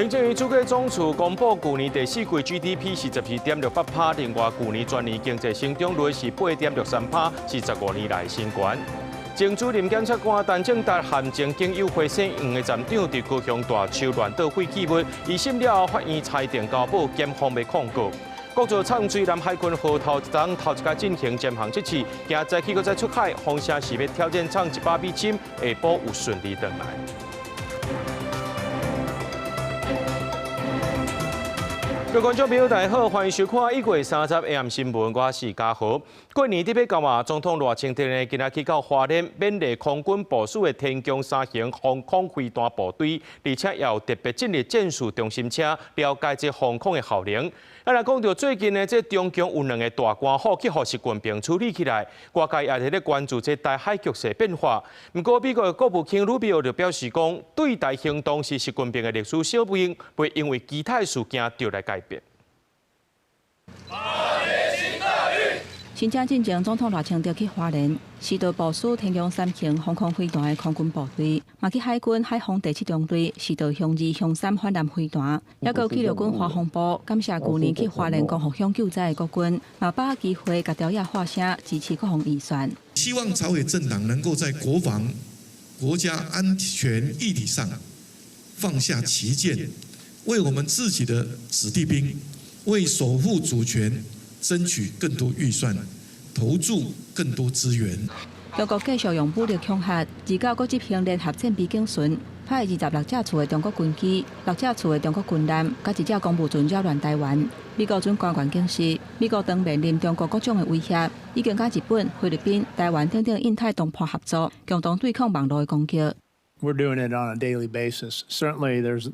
行政院主計總處公布，舊年第四季 GDP 是12.68趴，另外舊年全年經濟成長率是8.63趴，是15年來新高。前主任檢察官陳正達和前警友花生黃的站長佇高雄大樹亂倒廢棄物，一審了後法院裁定交保，檢方欲控告。國造藏水南海軍號頭一冬頭一擺進行潛航測試，今早起閣再出海，風聲是欲挑戰創100米深，下晡有順利轉來。各位觀眾朋友，大家好，歡迎收看1月30 AM 新聞，我是嘉豪。過年佇欲到啊，總統賴清德呢，今仔去到花蓮勉勵空軍部署的天弓三型防空飛彈部隊，而且也有特別進入戰術中心車，了解這防空的效能。啊，來講著最近呢，這中共有兩个大官虎去予習近平處理起來，外界也佇咧關注這台海局勢變化。毋過美國的國務卿魯比奧就表示講，對台行動是習近平的歷史使命，袂因為其他事件就來改變。新正進前，總統賴清德去花蓮，視導部署天弓三型防空飛彈的空軍部隊，嘛去海軍海防第七中隊視導雄二、雄三反艦飛彈，抑閣去陸軍華防部感謝舊年去花蓮光復鄉救災的國軍，嘛把握機會共朝野喊聲支持國防預算。希望朝野政黨能夠在國防、國家安全議題上放下歧見，為我們自己的子弟兵，為守護主權，爭取更多預算，投注更多資源。中國繼續用武力恐嚇，29閣執行聯合戰備警巡，派26架次的中國軍機、6架次的中國軍艦，佮一隻公務船擾亂台灣。美國準官員表示，美國當面臨中國各種的威脅，已經佮日本、菲律賓、台灣等等印太同伴合作，共同對抗網路的攻擊。 We're doing it on a daily basis. Certainly, there's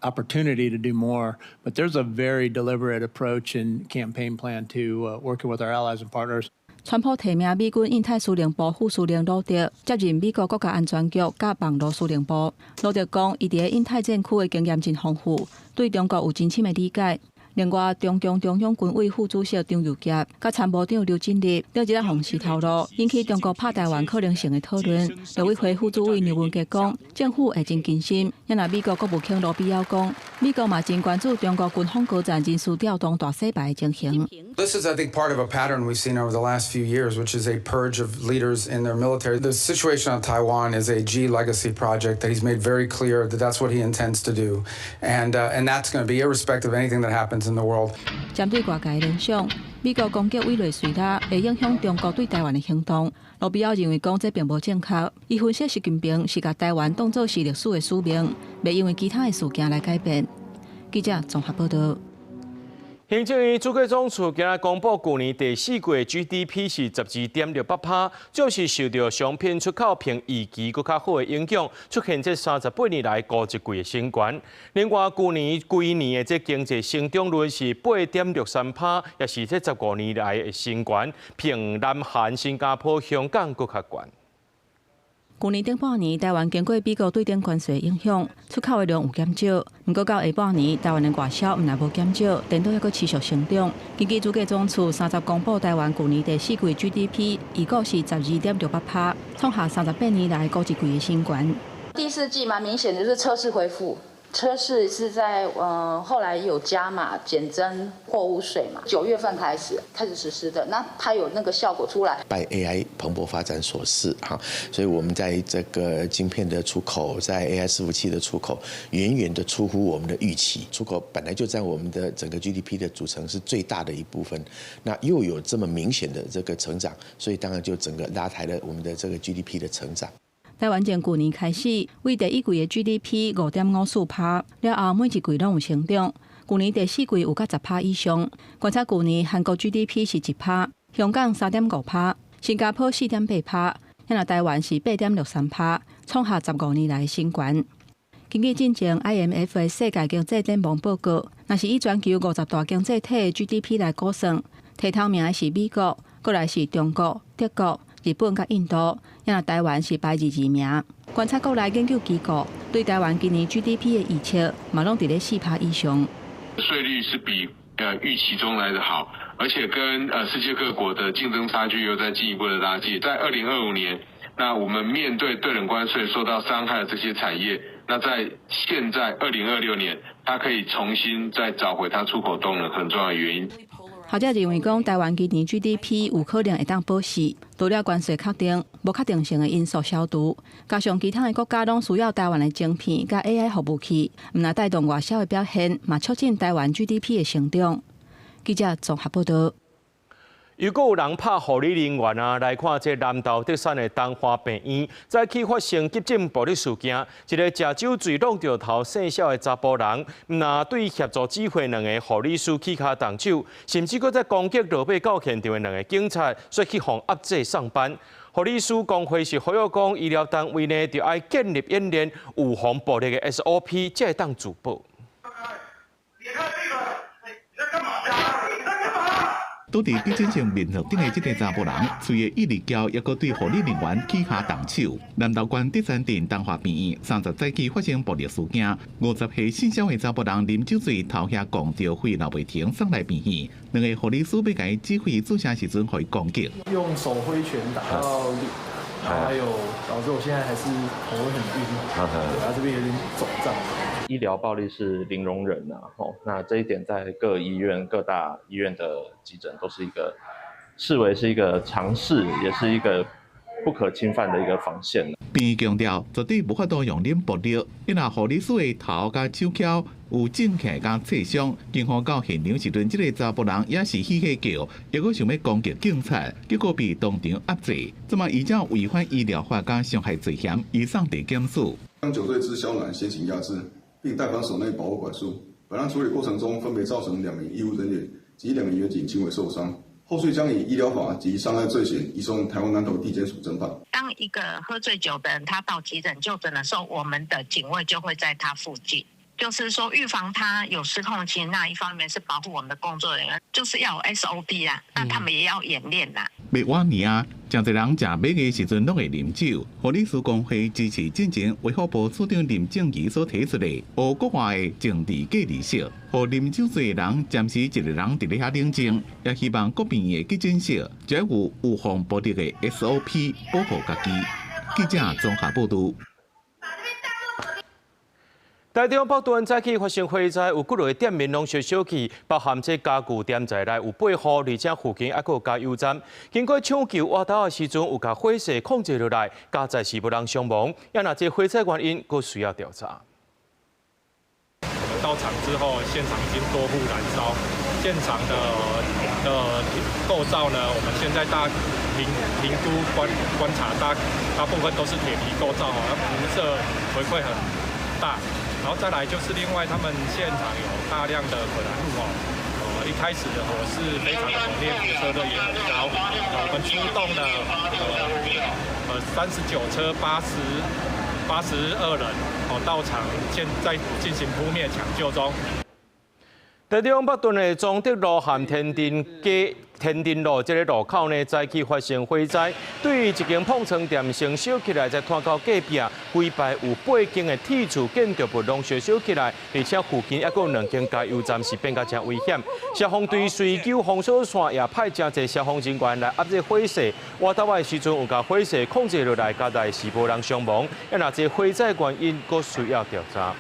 opportunity to do more, but there's a very deliberate approach and campaign plan to working with our allies and partners. 川普提名美軍印太司令部副司令魯德接任美國國家安全局佮網路司令部。魯德講，伊佇印太戰區的經驗真豐富，對中國有真深的理解。另外，中共中央軍委副主席張又俠、佮參謀長劉振立，頂一日予人透露，引起中國拍台灣可能性的討論。陸委會副主委梁文傑講，政府會真謹慎。也若美國國務卿魯比奧講，美國嘛真關注中國軍方高層人事調動大洗牌的情形。 This is, I think, part of a pattern we've seen over the last few years, which is a purge of leaders in their military. The situation on Taiwan is a Xi legacy project that he's made very clear that that's what he intends to do, and that's going to be irrespective of anything that happens in the world. 針對外界聯想，美國攻擊委內瑞拉會影響中國對台灣的行動。盧比奧認為講這並無正確。伊分析習近平是共台灣當做是歷史的使命，袂因為其他的事件來改變。記者綜合報導。行政院主計總處今日公布，舊年第四季 GDP 是12.68趴，就是受著商品出口比預期閣較好的影響，出現這38年來高一季的新高。另外，舊年規年的這經濟成長率是8.63趴，也是這15年來的新高，比南韓、新加坡、香港閣較懸。舊年頂半年，台灣經過美國對等關稅影響，出口的量有減少。毋過到下半年，台灣的外銷毋但無減少，顛倒猶閣持續成長。根據主計總處30公布，台灣舊年第四季 GDP 預估是12.68趴，創下38年來高一季的新高。第四季蠻明顯的，就是車市恢復，車市是在後來有加碼減徵貨物稅嘛，9月份開始實施的，那它有那個效果出來。拜 AI 蓬勃發展所賜哈，所以我們在這個晶片的出口，在 AI 伺服器的出口，遠遠的出乎我們的預期。出口本來就佔我們的整個 GDP 的組成是最大的一部分，那又有這麼明顯的這個成長，所以當然就整個拉抬了我們的這個 GDP 的成長。台灣從舊年開始，為第一季的 GDP 5.54趴，了後每一季攏有成長。舊年第四季有甲10趴以上。觀察舊年韓國 GDP 是1趴，香港3.5趴，新加坡4.8趴，若台灣是8.63趴，創下15年來新高。根據進前 IMF 的世界經濟展望報告，若是以全球50大經濟體的 GDP 來估算，提頭名的是美國，過來是中國、德國、日本佮印度，若台灣是排22名。觀察國內研究機構對台灣今年 GDP 的預測，嘛攏佇咧4趴以上。稅率是比預期中來得好，而且跟世界各國的競爭差距又在進一步的拉近。在2025年，那我們面對對等關稅受到傷害的這些產業，那在現在2026年，它可以重新再找回它出口動能很重要的原因。學者認為講，臺灣今年 GDP 有可能會當保四，除了關稅確定、無確定性的因素消除，加上其他的國家攏需要臺灣的晶片佮 AI 服務器，毋但帶動外銷的表現，嘛促進臺灣 GDP 的成長。記者綜合報道。又閣有人拍護理人員啊，來看這南投德山的東華病院，早起發生急診暴力事件，一个食酒醉挵著頭姓蕭的查埔人，毋但對協助指揮兩个護理師起跤動手，甚至閣再攻擊落尾到現場的兩个警察，煞去予壓制上班。護理師公會是呼籲講，醫療單位呢，著愛建立演練預防暴力的 SOP，才會當自保。你看這個，你在幹嘛？你在幹嘛？拄佇急診室眠床頂的這个查埔人，喙會一直叫，猶閣對護理人員起跤動手。南投縣德山鎮東華病院30早起發生暴力事件，50歲姓蕭的查埔人啉酒醉，頭額摃著血流袂停，送來病院。兩个護理師欲共伊指揮注射時陣，予伊攻擊。用手揮拳打到臉，然後還有導致我現在還是頭很暈，對啊，這邊有點腫脹。醫療暴力是零容忍啊，吼，那這一點在各醫院、各大醫院的急診都是一個視為是一個常識，也是一個不可侵犯的一個防線。病院強調，絕對無法度容忍暴力。伊若護理師的頭佮手蹺有腫起來佮擦傷，警方到現場時陣，這个查埔人也是嬉戲叫，猶閣想欲攻擊警察，結果被當場壓制。這馬依照違反醫療法佮傷害罪嫌，移送地檢署。將酒醉之蕭男先行壓制，並帶返所內保護管束。本案處理過程中，分別造成兩名醫護人員及兩名員警輕微受傷。後續將以醫療法及傷害罪嫌移送臺灣南投地檢署偵辦。當一個喝醉酒的人，他到急診就診的時候，我們的警衛就會在他附近，就是說預防他有失控情，那一方面是保護我們的工作人員，就是要有 SOP 啦，那他們也要演練啦。麥晚年啊，誠濟人食欲的時陣攏會啉酒。護理師公會支持進前衛福部次長林靜儀所提出的烏國外的政治隔離室，予啉酒醉的人暫時一个人佇咧遐冷靜，也希望各病院的急診室只有預防暴力的 SOP 保護家己。記者綜合報道。台中北屯早起發生火災，有幾落个店面攏燒燒去，包含這家具店在內有八戶，而且附近還閣有加油站。經過搶救活動的時陣，有共火勢控制落來，佳哉是無人傷亡。也若這火災原因，閣需要調查。到場之後，現場已經多戶燃燒，現場的構造呢，我們現在大評估觀察大部分都是鐵皮構造哦，輻射回饋很大。然後再來就是另外，他們現場有大量的可燃物哦，一開始的火勢非常的猛烈，輻射率也很高。我們出動了39車82人哦到場，現在進行撲滅搶救中。台中北屯的中德路和天定街、天定路這个路口呢，早起發生火災，對一間碰床店先燒起來，再拖到隔壁，規排有八間的鐵厝建築物攏燒燒起來，而且附近猶閣有兩間加油站是變甲誠危險。消防隊隨救封鎖線也派誠濟消防人員來壓制火勢，活動的時陣有共火勢控制落來，佳哉是無人傷亡。啊，若這火災原因，閣需要調查。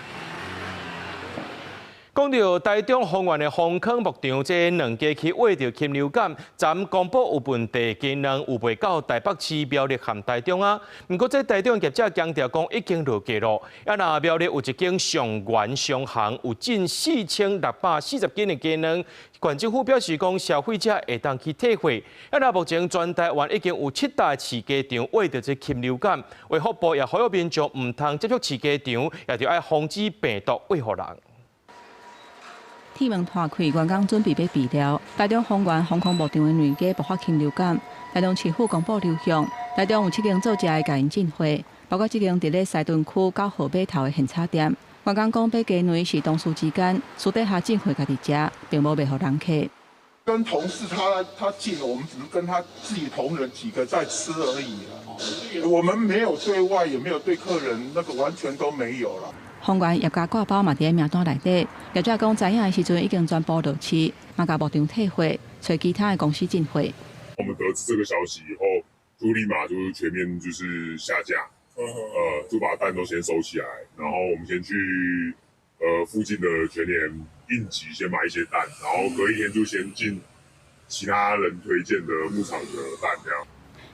講到台中豐原的豐坑牧場，這兩家去餵著禽流感，昨公布有問題，雞卵有賣到台北市苗栗和台中啊。毋過這台中業者強調講已經落架咯。啊，若苗栗有一間上元商行，有近4640斤的雞卵，縣政府表示講消費者會當去退貨。啊，若目前全台灣已經有七大飼雞場餵著這禽流感，衛福部也呼籲民眾毋通接觸飼雞場，也著愛防止病毒餵予人。鐵門拖開，員工準備欲備料。台中豐原豐坑牧場的兩雞爆發禽流感，台中市府公布流向，台中有七間做食的共𪜶進貨，包括這間佇咧西屯區九號碼頭的現炒店。員工講買雞卵是同事之間私底下進貨，家己食，並無賣予人客。跟同事他進，我們只是跟他自己同仁幾個在吃而已。我們沒有對外，也沒有對客人，那個完全都沒有了。豐原業家掛包嘛佇咧名單內底，業者講知影的時陣已經全部落市，嘛共牧場退貨，揣其他的公司進貨。我們得知這個消息以後，就立馬就是全面就是下架，就把蛋都先收起來，然後我們先去附近的全聯應急先買一些蛋，然後隔一天就先進其他人推薦的牧場的蛋這樣。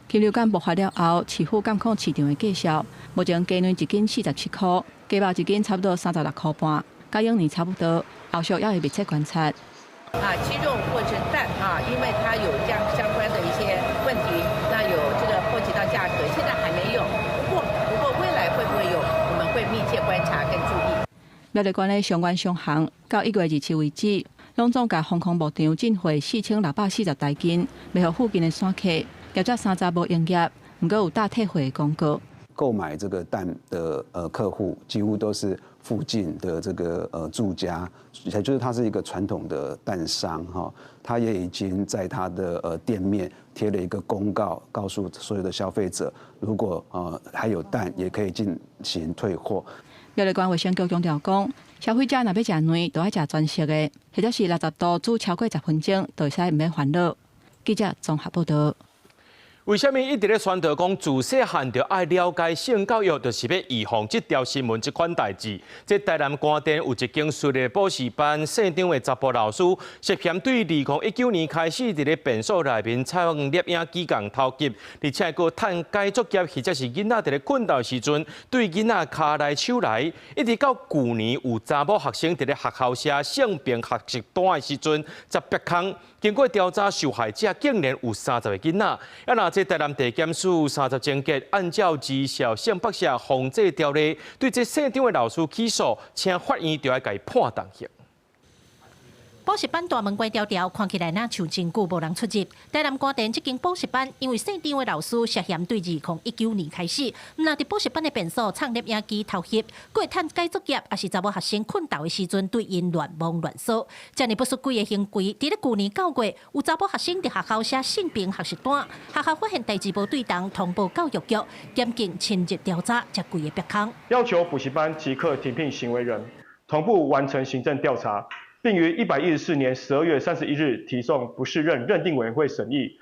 禽流感爆發了後，市府監控市場的價數，目前雞卵一斤47塊，雞肉一斤差不多36塊半，佮往年差不多。後續也會密切觀察。啊，雞肉或者蛋啊，因為它有這樣相關的一些問題，那有這個波及到價格，現在還沒有。不過未來會不會有，我們會密切觀察跟注意。苗栗縣的相關商行到1月27為止，攏總共豐控牧場進貨4640台斤，賣予附近的散客。業者30無營業，毋過有打退貨的廣告。購買這個蛋的客戶，幾乎都是附近的這個住家，也就是他是一個傳統的蛋商哈，他也已經在他的店面貼了一個公告，告訴所有的消費者，如果還有蛋，也可以進行退貨。苗栗縣衛生局強調講，消費者若欲食卵，就愛食全熟的，或者是60度煮超過10分鐘，就會使毋免煩惱。記者綜合報導。為啥物一直咧宣導講自細漢就愛了解性教育，就是欲預防這條新聞這款代誌。這台南關店有一間私立補習班姓張的查埔老師，涉嫌對2019年開始佇咧便所內面採用攝影機共偷翕，而且閣趁改作業或者是囡仔佇咧睏覺時陣，對囡仔跤來手來，一直到舊年有查某學生佇咧學校寫性病學習單的時陣，才煏空。經過調查，受害者竟然有30個囡仔。啊，若這台南地檢署30偵結，按照兒少性剝削防制條例，對這姓張的老師起訴，請法院就愛共伊判重刑。補習班大門關牢牢，看起來若像真久無人出入。台南關店這間補習班，因為姓張的老師涉嫌對2019年開始，毋但佇補習班的便所藏攝影機偷翕，閣會趁改作業，抑是查某學生睏覺的時陣對𪜶亂摸亂踅。遮爾不守規的行為，佇咧舊年9月，有查某學生佇學校寫性平學習單，學校發現代誌無對當，通報教育局，檢警深入調查，才規个煏空。要求補習班即刻停聘行為人，同步完成行政調查。並於114年12月31日提送不適任認定委員會審議，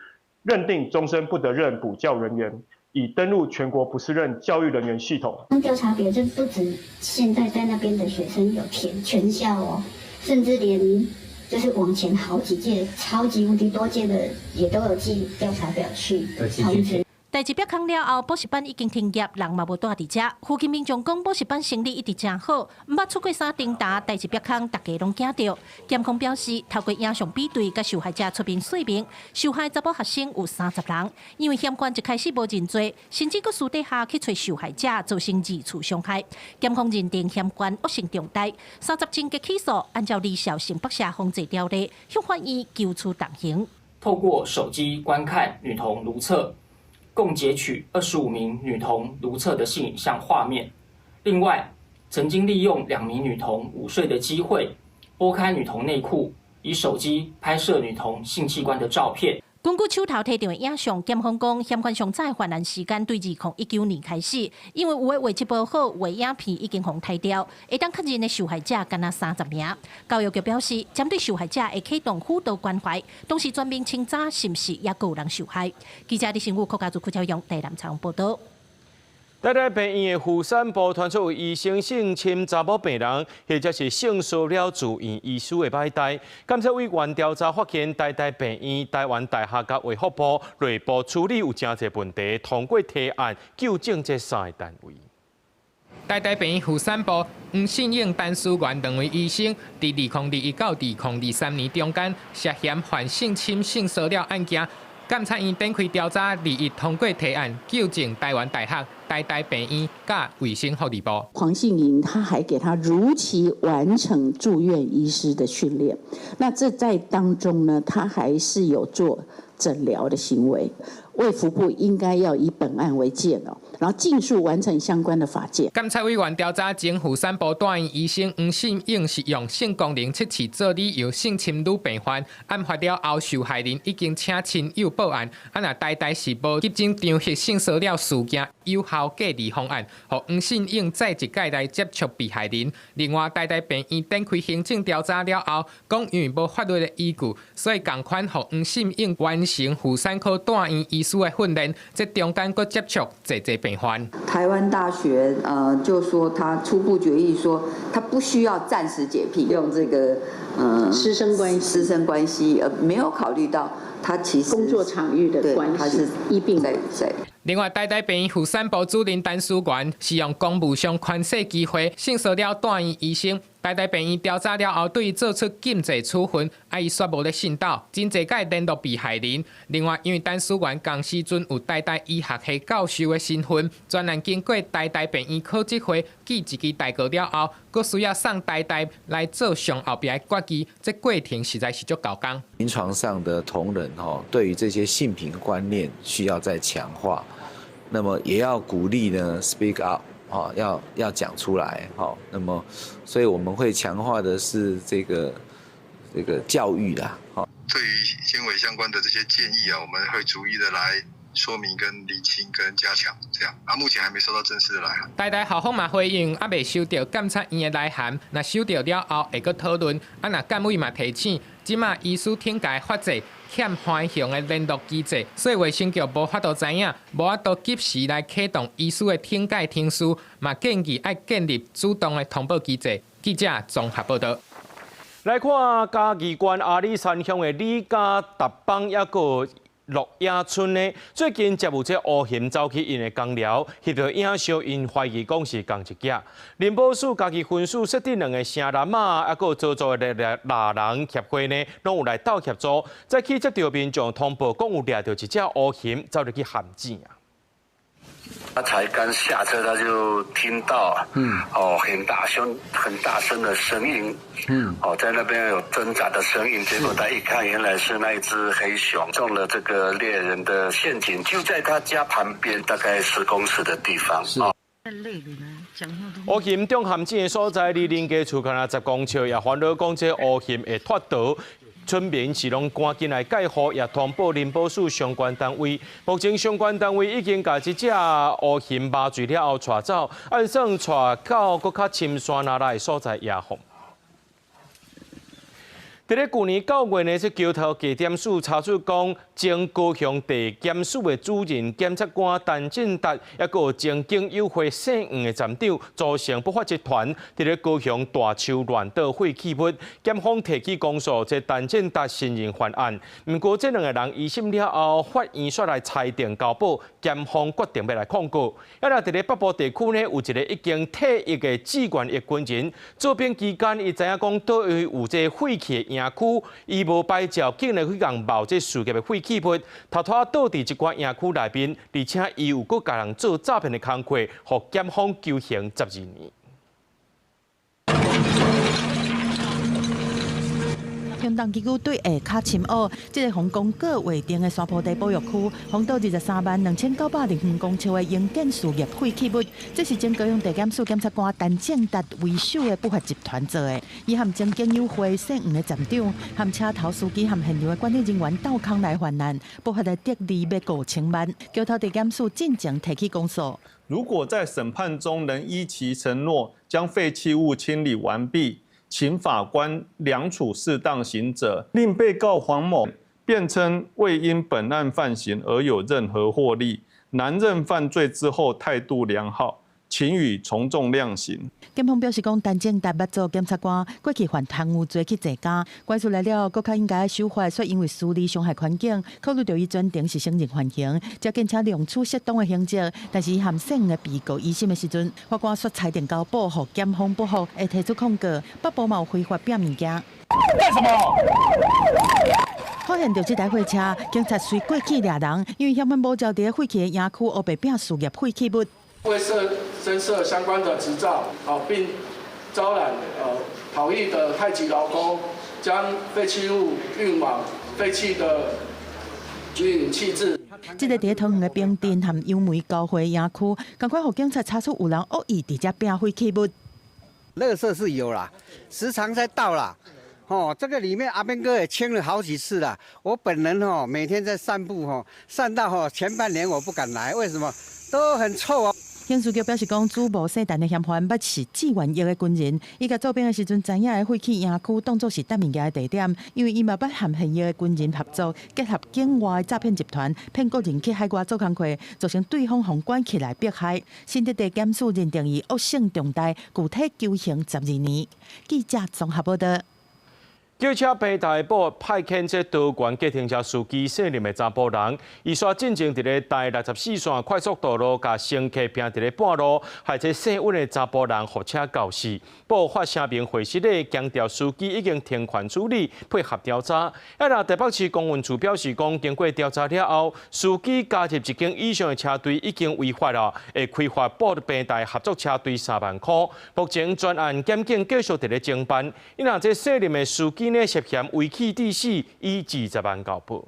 認定終身不得任補教人員，已登錄全國不適任教育人員系統。調查表就不止現在在那邊的學生有填，全校哦，甚至連就是往前好幾屆、超級無敵多屆的也都有寄調查表去通知。代誌煏空了後，補習班已經停業，人嘛無蹛佇遮。附近民眾講，補習班生意一直誠好，毋捌出過啥重大代誌煏空，大家攏驚著。檢控表示，透過影像比對，佮受害者出面說明，受害查某學生有30人，因為嫌犯一開始無認罪，甚至閣私底下去揣受害者，造成二次傷害。檢控認定嫌犯惡性重大，30偵結起訴，按照兒少性剝削防制條例，向法院求處重刑。透過手機觀看女童如廁。共截取25名女童如廁的性影像畫面。另外，曾經利用2名女童午睡的機會，撥開女童內褲，以手機拍攝女童性器官的照片。根據手頭提著的影像，檢方講，嫌犯上早的犯案時間對2019年開始，因為有的畫質無好，有的影片已經予刣掉，會當確認的受害者干焦30名。教育局表示，針對受害者會啟動輔導關懷，同時全面清查是毋是猶閣有人受害。記者李新武、柯家祖、柯超勇台南採訪報導。台大病院的婦產部傳出有醫生性侵查某病人，或者是性騷擾住院醫師的歹代。監察委員調查發現，台大病院、台灣大學佮衛福部內部處理有誠濟問題，通過提案糾正這三個單位。台大病院婦產部黃信應陳思源兩位醫生，佇2021到2023年中間涉嫌犯性侵、性騷擾案件。監察院展開調查，21通過提案，糾正台灣大學、台大病院佮衛生福利部。黃信瑩他還給他如期完成住院醫師的訓練，那這在當中呢，他還是有做診療的行為。衛福部應該要以本案為鑑哦，然後盡速完成相關的法件。監察委員調查前婦產部住院醫生黃信應是用性功能測試做理由性侵女病患，案發了後受害人已經請親友報案，啊若台大是無急診張彼性騷擾事件有效隔離方案，予黃信應再一擺來接觸被害人。另外，台大病院展開行政調查了後，講因為無法律的依據，所以仝款予黃信應完成婦產科住院醫醫師的訓練，這中間閣接觸濟濟病患。台灣大學就說他初步決議說，他不需要暫時解聘，用這個師生關係，師生關係，沒有考慮到他其實工作場域的關係，他是醫病在在。另外，台大病院婦產部主任陳思源是用公務上權勢機會性騷擾住院醫生。台大病院調查了後，對伊做出禁制處分，啊，伊煞無咧信鬥，真濟擺聯絡被害人。另外，因為陳思源仝時陣有台大醫學系教授的身份，專案經過台大病院考質會記一支大過了後，閣需要送台大來做上後壁的決議，這過程實在是足猴工。臨床上的同仁吼，對於這些性平觀念需要再強化。那麼也要鼓勵呢，speak up，哈，要講出來，哈。那麼，所以我們會強化的是這個教育啦，哈。對於監委相關的這些建議啊，我們會逐一的來說明、跟釐清、跟加強，這樣。啊，目前還沒收到正式的來函。台大校方嘛回應，猶未收到監察院的來函，若收到了後會閣討論。啊，若監委嘛提醒，這馬醫師懲戒法制欠寬雄的聯絡機制，所以衛生局無法度知影，無法度及時來啟動醫師的懲戒程序，嘛建議愛建立主動的通報機制。記者綜合報導。來看嘉義縣阿里山鄉的里嘉達邦抑閣鹿野村呢，最近接有這烏熊走去𪜶的工寮，翕著影相，𪜶懷疑講是仝一隻。林保署嘉義分署設置兩個城南仔，抑閣鄒族的獵人協會呢，攏有來鬥協助。再去接著民眾通報，講有掠著一隻烏熊走入去陷阱啊！他才剛下車，他就聽到，哦，很大聲、很大聲的聲音，哦，在那邊有掙扎的聲音。結果他一看，原來是那一隻黑熊中了這個獵人的陷阱，就在他家旁邊大概10公尺的地方。烏熊中陷阱的所在，離恁家厝敢若10公尺，也煩惱講這烏熊會脫逃。村民是攏趕緊來蓋護，也通報林保署相關單位。目前相關單位已經共這隻烏熊麻醉了後帶走，按算帶到閣較深山那來的所在野放。佇咧舊年9月呢，這橋頭地檢署查出講，前高雄地檢署的主任檢察官陳進達，抑閣有前警友會姓黃的站長，組成不法集團，佇咧高雄大樹亂倒廢棄物，檢方提起公訴，這陳進達承認犯案。毋過這兩个人一審了後，法院煞來裁定交保，檢方決定欲來控告。啊，若佇咧北部地區呢，有一个已經退役的志願役軍人，做兵期間，伊知影講佗位有這廢棄的營區，伊無牌照，竟然去共冒這事業的廢棄物，偷偷倒佇一寡營區內面，而且伊有閣共人做詐騙的工課，予檢方求刑12年。屏東旗鼓對下較深壁，這个予公告劃定的山坡地保育區，封倒23萬2900立方公尺的營建事業廢棄物，這是前高雄地檢署檢察官陳正達為首的不法集團做的。伊和前警友會姓黃的站長，和車頭司機和現場的管理人員鬥空來犯案，不法的得利欲5000萬。橋頭地檢署進前提起公訴。如果在審判中能依其承諾將廢棄物清理完畢，請法官量處適當刑責，令被告黃某辯稱未因本案犯行而有任何獲利，難認犯罪之後態度良好，請予從重量刑。檢方表示講，陳正達捌做檢察官，過去犯貪污罪去坐監，關出來了，閣較應該守法，煞因為私利傷害環境，考慮著伊轉庭是承認犯行，才建請量處適當的刑責。但是伊和姓的被告一審的時陣，法官煞裁定交保，予檢方不服，會提出控告。北部嘛有非法拼物件。幹什麼？發現著這台貨車，警察隨過去掠人，因為嫌犯無照佇廢棄的營區烏白拼事業廢棄物。未設增設相關的執照，並招攬逃逸的泰籍勞工，將廢棄物運往廢棄的軍營棄置。這个佇桃園的平鎮和楊梅交匯營區，仝款予警察查出有人惡意佇遮拼廢棄物。垃圾是有啦，時常在倒啦。哦，這個裡面阿兵哥也清了好幾次啦。我本人哦，每天在散步哦，散到哦前半年我不敢來，為什麼？都很臭啊。刑事局表示講，主謀姓陳的嫌犯捌是志願役的軍人，伊共做兵的時陣知影的廢棄營區當作是擲物件的地點，因為伊嘛捌和現役的軍人合作，結合境外詐騙集團，騙國人去海外做工課，造成對方予關起來迫害。新竹地檢署認定伊惡性重大，具體求刑12年。記者綜合報道。轎車平台報派遣這桃園計程車司機姓林的查埔人，伊煞進前佇咧台64線快速道路，共乘客拼佇咧半路，害這姓溫的查埔人予車轎死。報發聲明回釋咧，強調司機已經停權處理，配合調查。啊，若台北市公運處表示講，經過調查了後，司機加入一間以上的車隊已經違法了，會開罰報平台合作車隊3萬箍。目前專案檢警繼續佇咧偵辦。伊若這姓林的司機呢涉嫌遺棄致死，以20萬交保。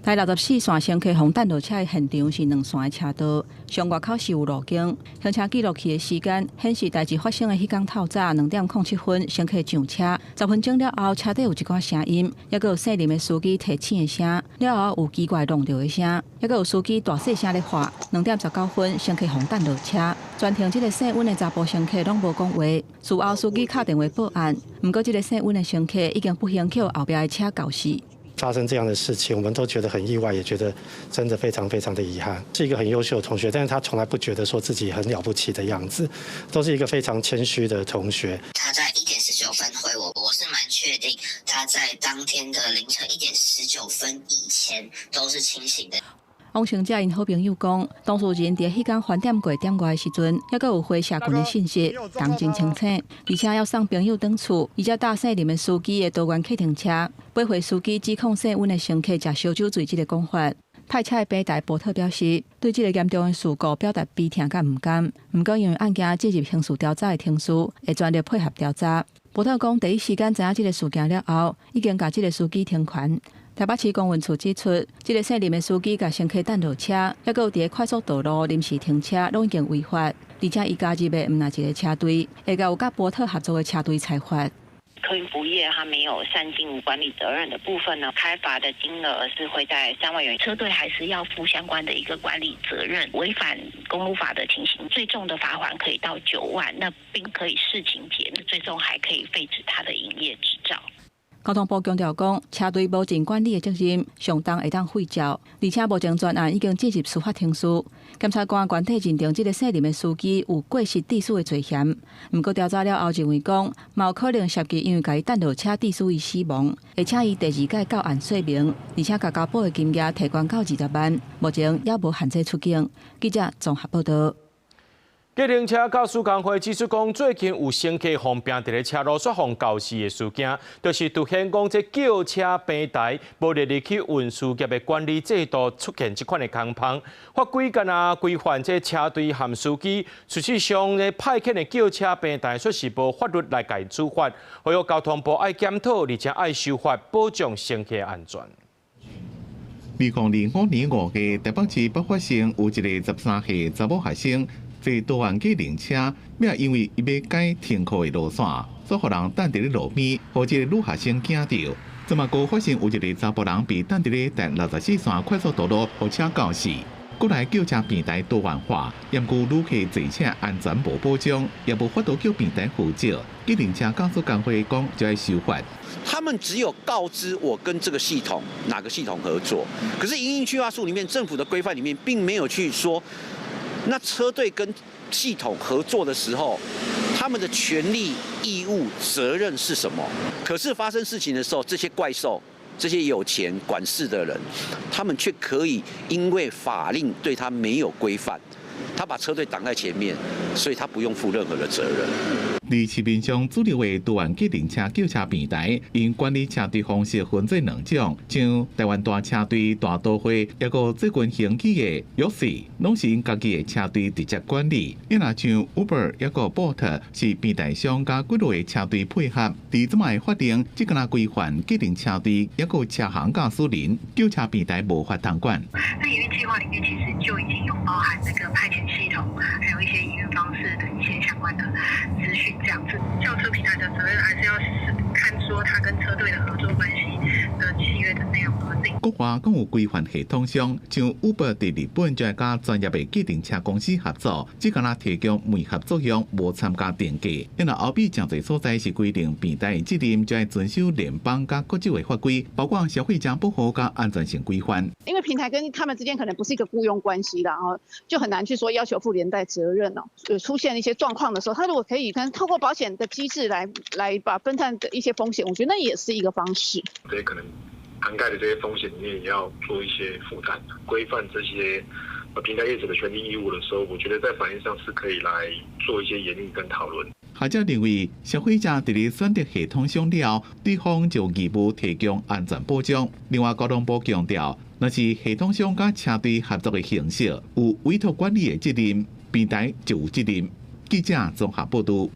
台64線乘客予擲落車的現場是兩線的車道，上外口是有路燈。行車記錄器的時間顯示，代誌發生的彼工透早2點07分，乘客上車，10分鐘了後，車底有一寡聲音，猶閣有姓林的司機提醒的聲，了後有奇怪弄著的聲，猶閣有司機大細聲咧喊。2點19分，乘客予擲落車，全程這个姓溫的查埔乘客攏無講話。事後司機敲電話報案，毋過這个姓溫的乘客已經不幸予後壁的車轎死。發生這樣的事情，我們都覺得很意外，也覺得真的非常非常的遺憾。是一個很優秀的同學，但是他從來不覺得說自己很了不起的樣子，都是一個非常謙虛的同學。他在1點19分回我，我是蠻確定他在當天的凌晨1點19分以前都是清醒的。王成哲𪜶好朋友講，當事人佇彼工翻點過點外的時陣，猶閣有回社群的信息，人真清醒，而且要送朋友轉厝，伊才搭姓林的司機的桃園計程車，八歲司機指控姓溫的乘客食燒酒醉這个講法。派車的平台波特表示，對這个嚴重的事故表達悲痛佮毋甘。毋過因為案件進入刑事調查的程序，會全力配合調查。波特講，第一時間知影這个事件了後，已經共這个司機停權。台北市公運處指出，這个姓林的司機共乘客擲落車，猶閣有佇快速道路臨時停車，攏已經違法。而且伊加入的毋但一个車隊，會共有佮波特合作的車隊裁罰。客運服務業，它沒有善盡管理責任的部分呢，開罰的金額是會在3萬元。車隊還是要負相關的一個管理責任，違反公路法的情形，最重的罰鍰可以到9萬，那並可以視情節，那最終還可以廢止他的營業執照。交通部強調講，車隊無盡管理的責任，上重會當廢照，而且目前專案已經進入司法程序。檢察官原底認定這个姓林的司機有過失致死的罪嫌，毋過調查了後認為講，嘛有可能涉及因為共伊擲落車致使伊死亡，會請伊第二擺到案說明，而且共交保的金額提懸到20萬，目前猶無限制出境。記者綜合報道。計程車駕駛工會指出講，最近有乘客予拼佇咧車路煞予轎死的事件，就是凸顯講這轎車平台無列入去運輸業的管理制度出現這款的空縫。法規干焦規範這車隊和司機，事實上咧派遣的轎車平台卻是無法律來共處罰，呼籲交通部愛檢討，而且愛修法保障乘客安全。2025年5月，台北市北發生有一个13歲查某學生坐桃園計程車，欲因為伊欲改停課的路線，煞予人擲佇咧路邊，予這个女學生驚著。這嘛閣發生有一个查埔人被擲佇咧台64線快速道路，予車轎死。閣來轎車平台多元化，毋過旅客坐車安全無保障，也無法度叫平台負責。計程車駕駛工會講就愛修法。他們只有告知我跟這個系統哪個系統合作，可是營運計劃書裡面政府的規範裡面並沒有去說，那車隊跟系統合作的時候，他們的權利、義務、責任是什麼？可是發生事情的時候，這些怪獸、這些有錢管事的人，他們卻可以因為法令對他沒有規範，他把車隊擋在前面，所以他不用負任何的責任。佇市面上主流的桃園計程車轎車平台，𪜶管理車隊方式分做兩種，像台灣大車隊、大都會，抑閣最近興起的 Yoxi，攏是𪜶家己的車隊直接管理。伊若像 Uber 抑閣 Bolt 是平台商佮幾落个車隊配合。佇這擺法令，只干焦規範計程車隊，抑閣車行駕駛人，轎車平台無法通管。那營運計劃裡面其實就已經有包含這個派遣系統，還有一些營運方式的一些相關的資訊。這樣子，轎車平台的責任還是要看說他跟車隊的合作關係的契約的內容而定。國外閣有規範系統商，像 Uber 佇日本就會佮專業的計程車公司合作，只干焦提供媒合作用，無參加登記。因為後壁誠濟所在是規定平台的責任，就愛遵守聯邦佮國際的法規，包括消費者保護佮安全性規範。因為平台跟他們之間可能不是一個僱傭關係啦，哦，就很難去說要求負連帶責任哦。有出現一些狀況的時候，他如果可以可能透過保險的機制來把分擔的一些風險，我覺得那也是一個方式。對，可能涵蓋的這些風險裡面，也要做一些負擔，規範這些平台業者的權利義務的時候，我覺得在法律上是可以來做一些研議跟討論。學者認為，消費者佇咧選擇系統商了，對方就義務提供安全保障。另外，交通部強調，若是系統商佮車隊合作的形式，有委託管理的責任，平台就有責任。記者綜合報導。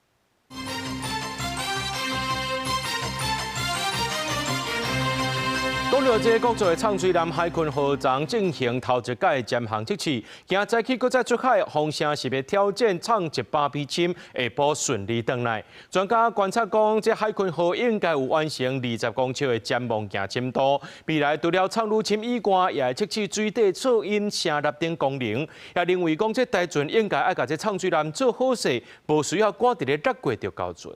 講到這個國造的藏水艦海鯤號昨進行頭一屆潛航測試，今早起閣再出海，風聲是欲挑戰藏100米深，下晡順利轉來。專家觀察講，這海鯤號應該有完成20公尺的潛望鏡深度。未來除了藏愈深以外，也會測試水底噪音、聲納等功能。也認為講，這台船應該愛共這藏水艦做好勢，無需要趕佇咧六月就交船。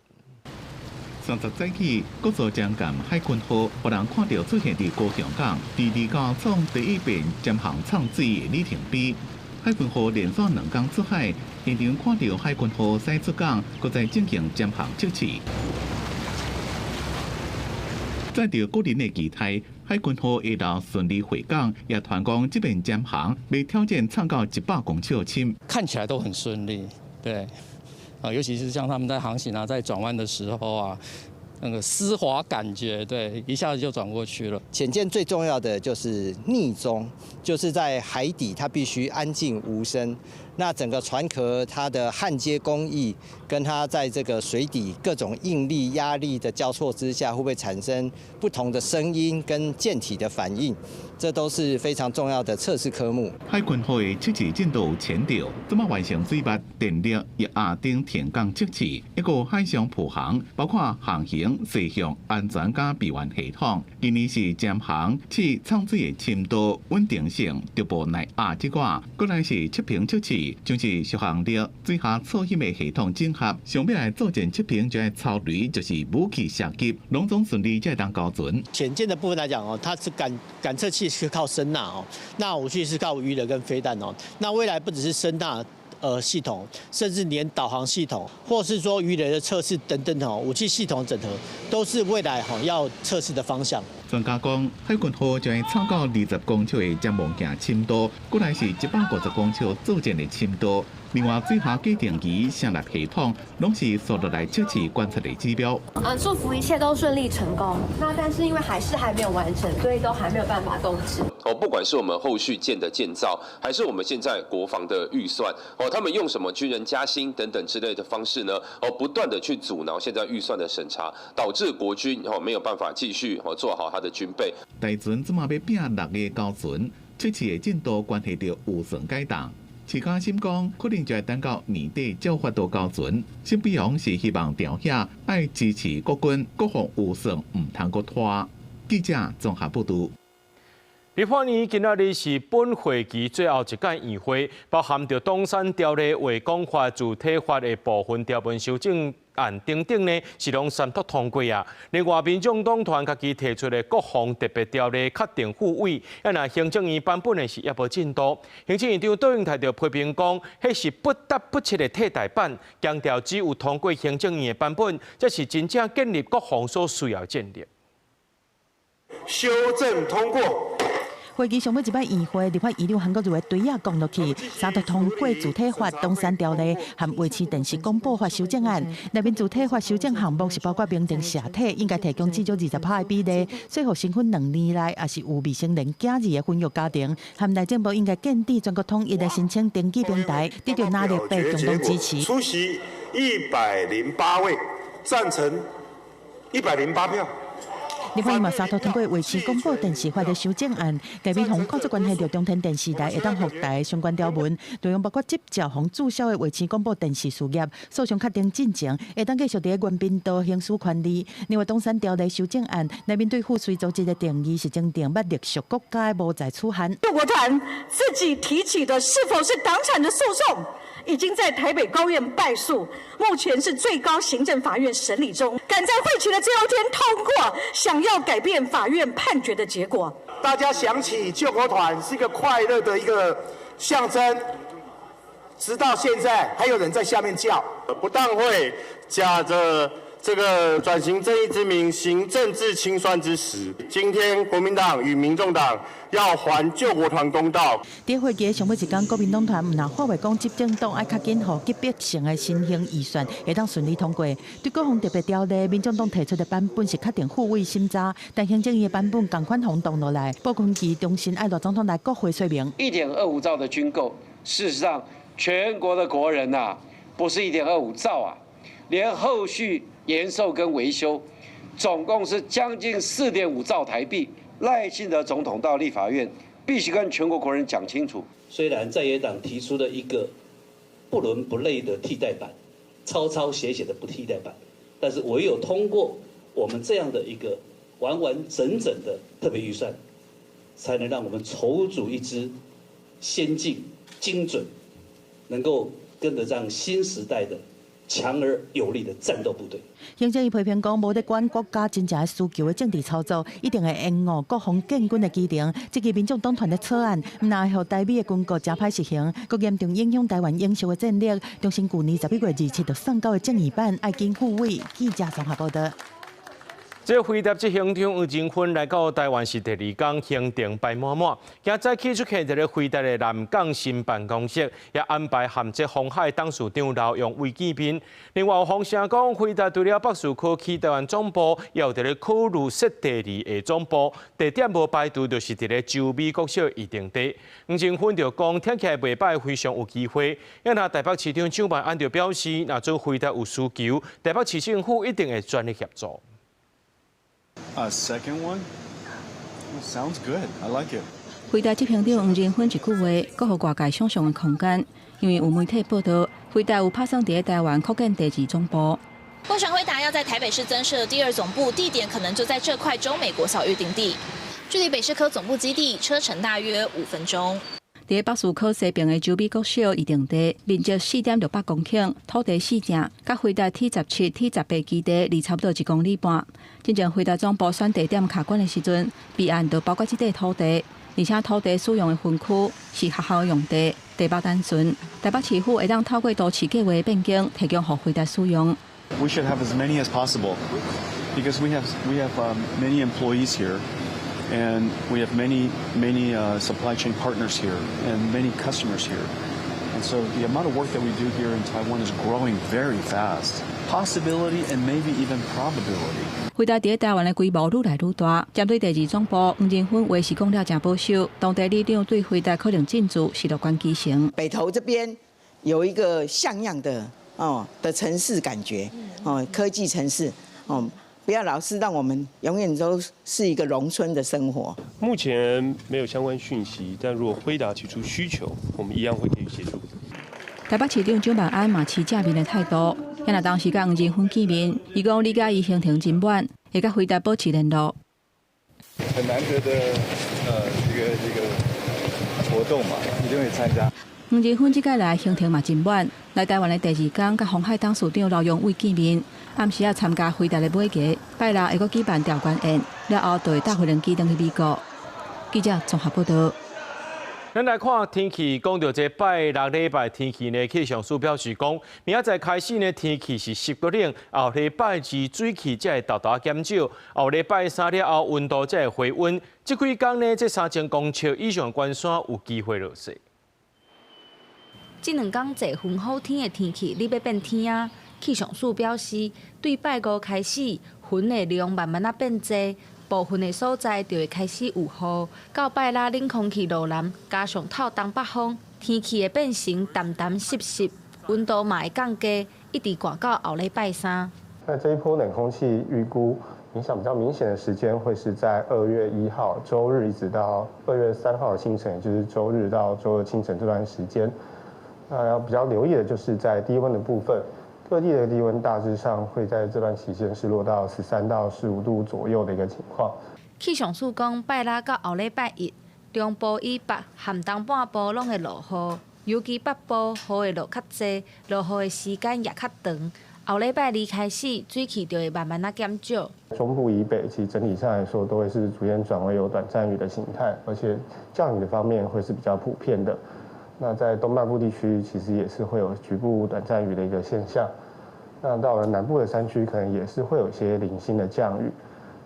30早起，國造潛艦海鯤號，予人看著出現佇高雄港，佇29創第一遍潛航藏水的里程碑。海鯤號連續兩工出海，現場看著海鯤號駛出港，閣再進行潛航測試。載著個人的期待，海鯤號下晝順利回港，也傳講這遍潛航欲挑戰藏到100公尺深，看起來都很順利，對。啊，尤其是像他們在航行啊，在轉彎的時候啊，那個絲滑感覺，對，一下子就轉過去了。潛艦最重要的就是匿蹤，就是在海底，它必須安靜無聲。那整個船殼它的焊接工藝，跟它在這個水底各種應力、壓力的交錯之下，會不會產生不同的聲音跟艦體的反應？這都是非常重要的測試科目。海鯤號的測試進度前調，這擺完成水密、電力、液壓等停港測試，一個海上護航，包括航行、視向、安全佮備援系統。今年是潛航試藏水的深度、穩定性、逐步耐壓之外，閣來是測評測試，像是續航力、水下噪音的系統整合。上尾來作戰測評就愛操雷，就是武器射擊，攏總順利才會當交船。潛艦的部分來講哦，它是感測器是靠聲納哦，那武器是靠魚雷跟飛彈哦。那未來不只是聲納系統，甚至連導航系統，或是說魚雷的測試等等哦，武器系統整合都是未來吼要測試的方向。專家講，海鯤號將會藏到20公尺的潛望鏡深度，閣來是150公尺作戰的深度。另外，水下機電儀、聲納系統，攏是紲落來測試觀測的指標。祝福一切都順利成功。那但是因為還是還沒有完成，所以都還沒有辦法動職。哦，不管是我們後續艦的建造，還是我們現在國防的預算，哦，他們用什麼軍人加薪等等之類的方式呢？哦，不斷的去阻撓現在預算的審查，導致國軍哦沒有辦法繼續哦做好他的軍備。台船這馬欲拼6月交船，測試的進度關係著預算改動。徐嘉欣講，可能就愛等到年底才有法度交船。沈碧陽是希望朝野愛支持國軍，國防預算毋通閣拖。記者綜合報導。立法院今仔日是本會期最後一屆院會，包含著東山條例、衛廣法、自體法的部分條文修正案等等呢，是攏三讀通過啊。另外，民眾黨團家己提出的國防特別條例確定付委，啊，若行政院版本的是猶無進度。行政院長卓榮泰就批評講，彼是不得不切的替代版，強調只有通過行政院的版本，才是真正建立國防所需要的戰力。修正通過。會期上尾一擺院會，立法院長韓國瑜的槌仔摃落去，三讀通過自體法、東山條例和衛視電視廣播法修正案。內面自體法修正項目是包括明定社體應該提供至少20%的比例，稅予新婚2年內，抑是有未成年囝兒的婚育家庭，和內政部應該建置全國統一的申請登記平台，得著藍綠白共同支持。出席108位，贊成108票。立法院嘛三度通過衛視廣播電視法的修正案，改變予工作關係著中天電視台會當復台相關條文，內容包括執照予註銷的衛視廣播電視事業，訴訟確定進程會當繼續佇原頻道行使權利。另外，黨產條例修正案內面對附隨組織的定義是增訂捌隸屬國家的無在處限。救國團自己提起的是否是黨產的訴訟，已經在台北高院敗訴，目前是最高行政法院審理中。趕在會期的最後一天通過，想要改變法院判決的結果。大家想起救國團是一個快樂的一個象徵，直到現在還有人在下面叫。不但會假着這個轉型正義之名行政治清算之實。今天國民黨與民眾黨要還救國團公道。佇會議上尾一工，國民黨團毋但發話講，執政黨愛較緊予級別性的新興預算會當順利通過。對國防特別條例，民眾黨提出的版本是確定付委審查，但行政院的版本仝款予擋落來。部分期重新愛賴總統來國會說明。1.25兆的軍購，事實上全國的國人啊，不是1.25兆啊，連後續延壽跟維修，總共是將近4.5兆台幣。賴清德總統到立法院，必須跟全國國人講清楚。雖然在野黨提出了一個不倫不類的替代版，抄抄寫寫的不替代版，但是唯有通過我們這樣的一個完完整整的特別預算，才能讓我們籌組一支先進、精準、能夠跟得上新時代的強而有力的戰鬥部隊。行政院批評講，無咧管國家真正需求的政治操作，一定會延誤國防建軍的期程。這個民眾黨團的草案，毋但會予台美的軍購誠歹實行，閣嚴重影響台灣永續的戰略。重申舊年11月27日送交的建議版，愛緊付委。記者綜合報道。這個輝達執行長黃仁勳來到台灣是第二工，行程排滿滿。今早起出現佇咧輝達的南港新辦公室，也安排和這鴻海董事長劉揚偉見面。另外有風聲講，輝達除了北士科起台灣總部，也有佇咧考慮設第二個總部，地點無排除就是佇咧洲美國小預定地。黃仁勳就講，聽起來袂䆀，非常有機會。若台北市長蔣萬安就表示，若做輝達有需求，台北市政府一定會全力協助。 A second one? Sounds good. I like it. 輝達執行長黃仁勳一句話，閣予外界想象的空間。因為有媒體報道，輝達有拍算佇台灣擴建第二總部。瘋傳輝達要在台北市增設第二總部，地點可能就在這塊中美國小預定地，距離北士科總部基地車程大約5分鐘。佇北士科西邊的洲美國小預定地，面積4.68公頃，土地四成，佮輝達 T17、T18基地離差不多1.5公里。之前輝達總部選地點卡關的時陣，備案就包括這塊土地，而且土地使用的分區是學校用地，地目單純。台北市府會當透過都市計畫變更，提供予輝達使用。 We should have as many as possible because we have many employees here. And we have many, many supply chain partners here and many customers here. And so the amount of work that we do here in Taiwan is growing very fast. Possibility and maybe even probability. 輝達佇台灣的規模愈來愈大，針對第二總部，黃仁勳話是講了誠保守，當地里長對輝達可能進駐是樂觀其成。北投這邊有一個像樣的哦的城市感覺，哦科技城市哦。不要老是讓我們永遠都是一個農村的生活。目前沒有相關訊息，但如果輝達提出需求，我們一樣會給予協助。台北市長蔣萬安嘛持正面的態度，若當時佮黃仁勳見面，伊講理解伊行程真滿，會佮輝達保持聯絡。很難得的一個活動嘛，一定會參加。黃仁勳這擺來行程嘛真滿，來台灣的第二工，佮鴻海董事長劉揚偉見面，暗時仔參加輝達的尾牙，拜六會閣舉辦大觀宴，了後就會搭飛輪機轉去美國。記者綜合報道。咱來看天氣，講到這拜六禮拜天氣呢，氣象署表示講，明仔載開始呢，天氣是濕閣冷，後禮拜二水氣才會沓沓減少，後禮拜三了後溫度才會回溫。這幾工呢，這3000公尺以上高山有機會落雪。這兩工濟雲好天的天氣，咧欲變天啊！氣象署表示，對拜五開始，雲的量慢慢仔變濟，部分的所在就會開始有雨。到拜六冷空氣落南，加上透東北風，天氣會變成澹澹濕濕，溫度嘛會降低，一直寒到後禮拜三。那這一波冷空氣預估影響比較明顯的時間會是在2月1號週日，一直到2月3號的清晨，也就是週日到週二清晨這段時間。那要比較留意的就是在低溫的部分，各地的低溫大致上會在這段期間是落到13到15度左右的一個情況。氣象署講，拜六到後禮拜一，中部以北和東半部攏會落雨，尤其北部雨會落較濟，落雨的時間也較長。後禮拜二開始，水汽就會慢慢仔減少。中部以北，其實整體上來說都會是逐漸轉為有短暫雨的形態，而且降雨的方面會是比較普遍的。那在東半部地區，其實也是會有局部短暫雨的一個現象。那到了南部的山區，可能也是會有一些零星的降雨。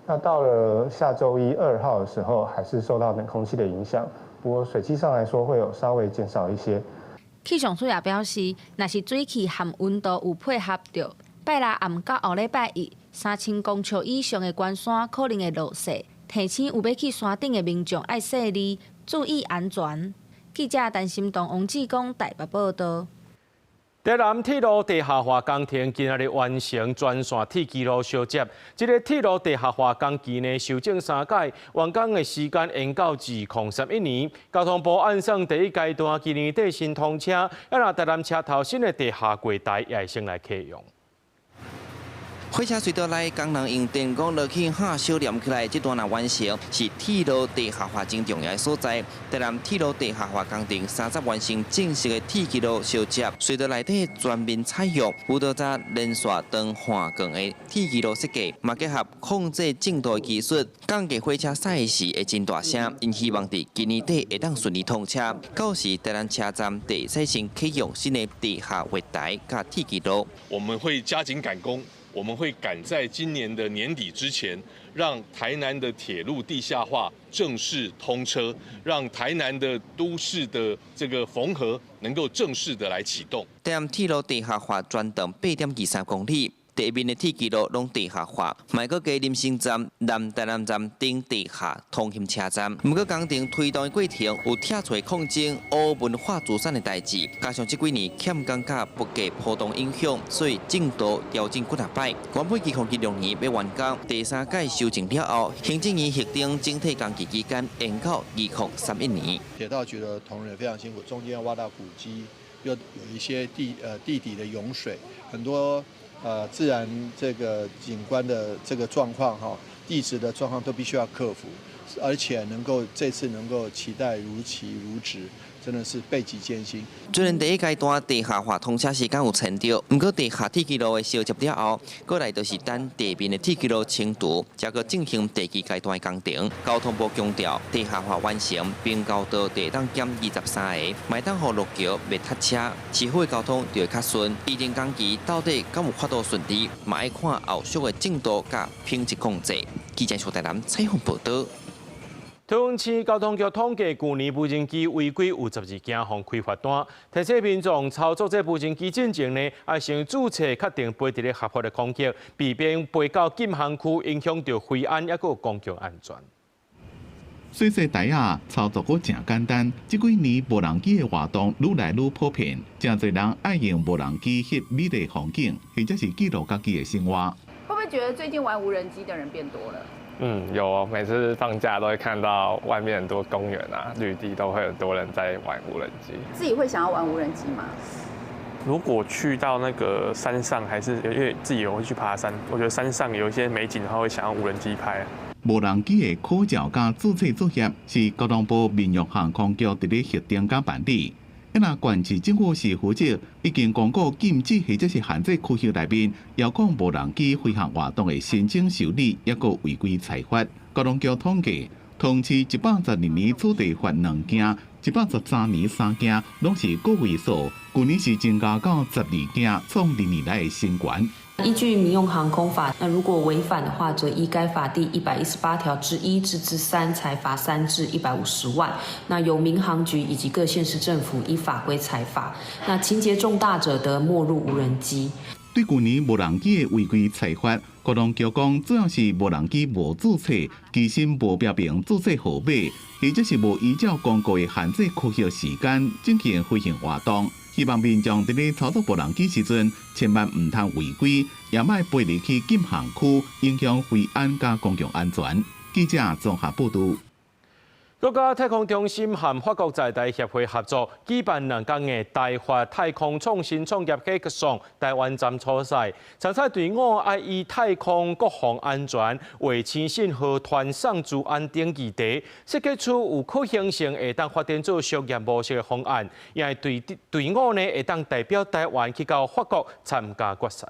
那到了下週一2號的時候，還是受到冷空氣的影響，不過水汽上來說會有稍微減少一些。氣象署也表示，若是水汽和溫度有配合著，拜六暗到後禮拜一，3000公尺以上的懸山可能會落雪，提醒有欲去山頂的民眾愛細膩，注意安全。記者陳心東、王志剛台北報道。台南鐵路地下化工程今仔日完成全線鐵支路相接，這个鐵路地下化工期呢修整三擺，完工的時間延到2031年。交通部按算第一階段今年底先通車，啊若台南車頭新的地下月台也會先來啟用。火車隧道內工人用電光落去焊燒連起來，這段若完成是鐵路地下化真重要的所在。台南鐵路地下化工程三十完成正式的鐵支路相接，隧道內底全面採用有多紮連續長橫鋼的鐵支路設計，嘛結合控制進度的技術，降低火車駛時會真大聲。𪜶希望佇今年底會當順利通車，到時台南車站會使先啟用新的地下月台佮鐵支路。我們會加緊趕工。我們會趕在今年的年底之前，讓台南的鐵路地下化正式通車，讓台南的都市的這個縫合能夠正式的來啟動。台南鐵路地下化全長8.23公里。地面的鐵支路攏地下化，嘛閣加林森站、南台南站等地下通勤車站。毋過工程推動的過程有拆除抗爭、烏文化資產的代誌，加上這幾年欠工佮物價波動影響，所以進度調整幾若擺。原本2026年欲完工，第三屆修正了後，行政院核定整體工期期間延到2031年。鐵道局的同仁非常辛苦，中間挖到古蹟，又有一些地底的湧水，很多。自然這個景觀的這個狀況哈，地質的狀況都必須要克服，而且能夠這次能夠期待如期如質，真的是備極艱辛。雖然第一階段地下化通車時間有延著，毋過地下鐵支路的相接了後，過來就是等地面的鐵支路清除，才閣進行第二階段的工程。交通部強調，地下化完成，平交道會當減23个，嘛會當予路橋袂塞車，市府的交通就會較順。預定工期到底敢有法度順利，嘛愛看後續的進度佮品質控制。記者蘇台南採訪報道。桃園市交通局統計，舊年無人機違規有12件，予開罰單。提醒民眾操作這無人機進前呢，愛先註冊確定飛佇咧合法的空域，避免飛到禁航區，影響著飛安，抑閣有公共安全。細細台仔操作閣誠簡單，這幾年無人機的活動愈來愈普遍，誠濟人愛用無人機翕美麗風景，或者是記錄家己的生活。會不會覺得最近玩無人機的人變多了？嗯，有哦，每次放假都會看到外面很多公園啊、綠地都會很多人在玩無人機。自己會想要玩無人機嗎？如果去到那個山上，還是因為自己有會去爬山，我覺得山上有一些美景的話，會想要無人機拍。無人機的考照佮註冊作業是交通部民用航空局佇咧核定佮辦理。啊，若縣市政府是負責已經公告禁止或者是限制區域內面遙控無人機飛行活動的申請受理，抑閣違規裁罰。交通局統計，桃園市112年處地罰兩件，113年三件，攏是個位數。舊年是增加到12件，創歷年來的新高。依據民用航空法，那如果違反的話，則依該法第118條之1至之3，裁罰3至150萬。那由民航局以及各縣市政府依法規裁罰。那情節重大者，得沒入無人機。對舊年無人機的違規裁罰，國防局講主要是無人機無註冊、機身無標明註冊號碼，或者是無依照公告的限制區域時間進行飛行活動。希望民眾佇咧操作無人機時陣，千萬毋通違規，也莫飛入去禁航區，影響飛安佮公共安全。記者綜合報導。國家太空中心和法國在台協會合作舉辦2天的台法太空創新創業黑客松臺灣站初賽，參賽隊伍愛以太空國防安全、衛星信號傳送資安等議題，設計出有可行性會當發展做商業模式的方案，也隊伍呢會當代表臺灣去到法國參加決賽。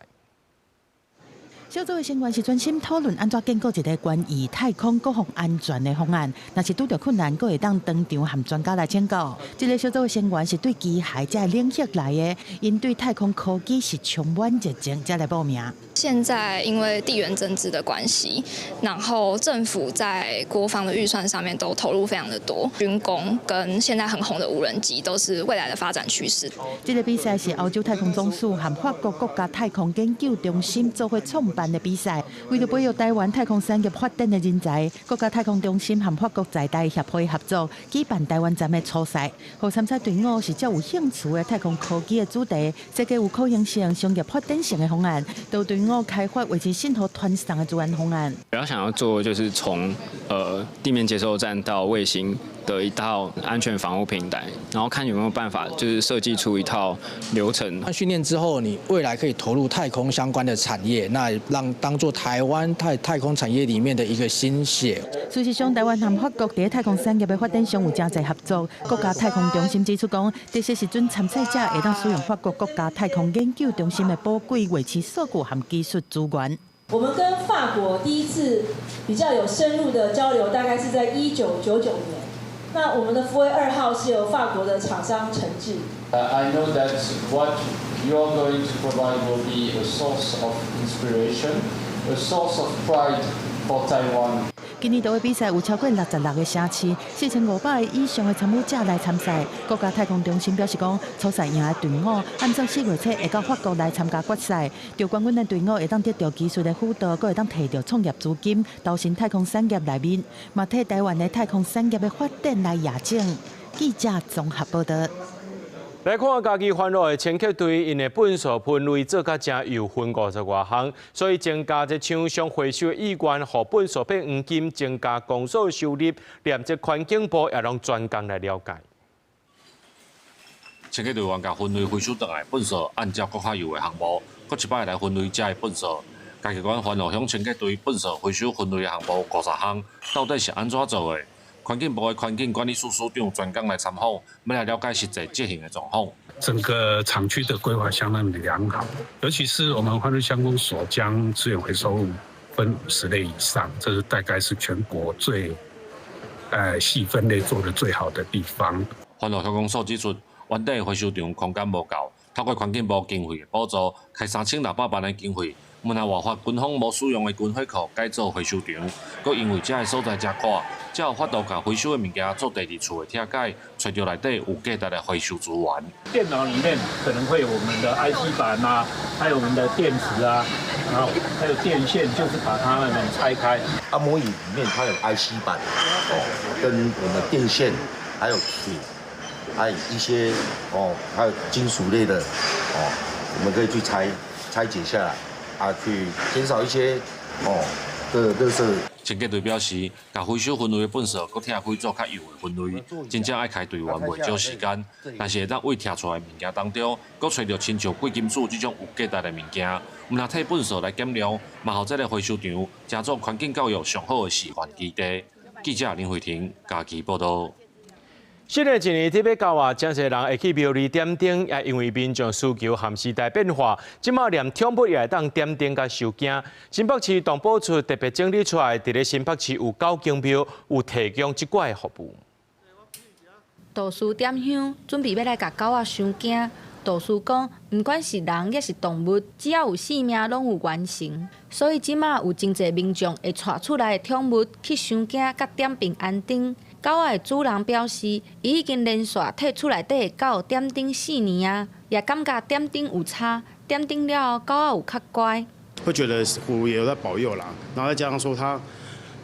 小組的成員是專心討論按怎建構一个關於太空國防安全的方案。若是拄著困難，閣會當當場和專家來請教。這个小組的成員是對機械這个領域來的，𪜶對太空科技是充滿熱情，才來報名。現在因為地緣政治的關係，然後政府在國防的預算上面都投入非常的多，軍工跟現在很紅的無人機都是未來的發展趨勢。這个比賽是歐洲太空總署和法國國家太空研究中心做伙創辦的比賽，為著培育臺灣太空產業發展的人才，國家太空中心和法國在台協會合作舉辦臺灣站的初賽，予參賽隊伍是較有興趣的太空科技的主題，設計有可行性、商業發展性的方案，導隊伍開發衛星信號傳送的資安方案。主要想要做就是從地面接收站到衛星的一套安全防護平台，然後看有沒有辦法就是設計出一套流程。那訓練之後，你未來可以投入太空相關的產業，那讓當做台灣太空產業裡面的一個新血。事實上，臺灣和法國佇太空產業的發展上有誠濟合作。國家太空中心指出講，這些時陣參賽者會當使用法國國家太空研究中心的寶貴衛星數據和技術資源。我們跟法國第一次比較有深入的交流，大概是在1999年。那我們的福衛二號是由法國的廠商承製。 I know that what you are going to provide will be a source of inspiration, a source of pride for Taiwan. 今年度的比賽有超過66個城市，4500個以上的參與者來參賽。國家太空中心表示講，初賽贏的隊伍按照4月初會到法國來參加決賽。得冠軍的隊伍會當得到技術的輔導，閣會當提著創業資金，投身太空產業內面，嘛替臺灣的太空產業的發展來掖種。記者綜合報導。來看嘉義歡樂的清潔隊，𪜶的糞埽分類做甲誠幼，分50外項，所以增加這廠商回收的意願，予糞埽變黃金，增加公所收入，連這環境部也攏專工來了解。清潔隊員共分類回收轉來糞埽，按照閣較幼的項目，閣一擺來分類這的糞埽。嘉義縣歡樂鄉清潔隊糞埽回收分類的項目50項，到底是按怎做的？環境部的環境管理署署長專工來參訪，欲來了解實際執行的狀況。整個廠區的規劃相當的良好，尤其是我們歡樂鄉公所將資源回收物分50類以上，這是大概是全國最，細分類做得最好的地方。歡樂鄉公所指出，原底回收場空間無夠，透過環境部經費的補助，開3600萬的經費，毋但活化軍方無使用的軍火庫改做回收場，閣因為這个所在誠闊，才有法度共回收的物件做第二次的拆解，揣著內底有價值的回收資源。電腦裡面可能會有我們的 IC 板啊，還有我們的電池啊，然後還有電線，就是把它們拆開。按摩椅裡面它有 IC 板，哦，跟我們電線，還有鐵，還有一些哦，還有金屬類的哦，我們可以去拆解下來，啊，去減少一些哦的垃圾。清潔隊表示，共回收分類的糞埽，閣拆開做較幼的分類，真正愛開隊員袂少時間，但是會當為拆出來的物件當中，閣揣著親像貴金屬這種有價值的物件，毋但替糞埽來減量，嘛予這个回收場成做環境教育上好的示範基地。記者林慧婷嘉義報導。新的一年特別到啊，誠濟人會去廟裡點燈，也因為民眾需求和時代變化，這馬連寵物也會當點燈共收驚。新北市動保處特別整理出來，佇咧新北市有九間廟有提供這寡的服務。道士點香，準備欲來共狗仔收驚。道士講，毋管是人抑是動物，只要有性命，攏有元神。所以這馬有真濟民眾會帶厝內的寵物去收驚，佮點平安燈。狗仔的主人表示，伊已經連續替厝內底的狗點燈4年啊，也感覺點燈有差，點燈了後，狗仔有較乖。會覺得虎爺有在保佑啦，然後再加上說，他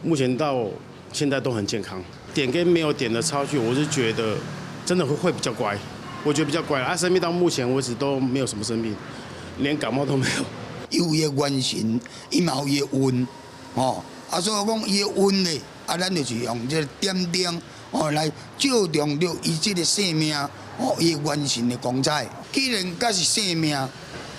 目前到現在都很健康。點跟沒有點的差距，我是覺得真的會比較乖，我覺得比較乖。啊，生病到目前為止都沒有什麼生病，連感冒都沒有。有伊的元神，伊嘛有伊的運，哦，啊，所以講伊的運咧，啊，咱就是用這個點燈，哦，來照亮著伊這個生命，哦，伊的元神的光彩。既然佮是生命，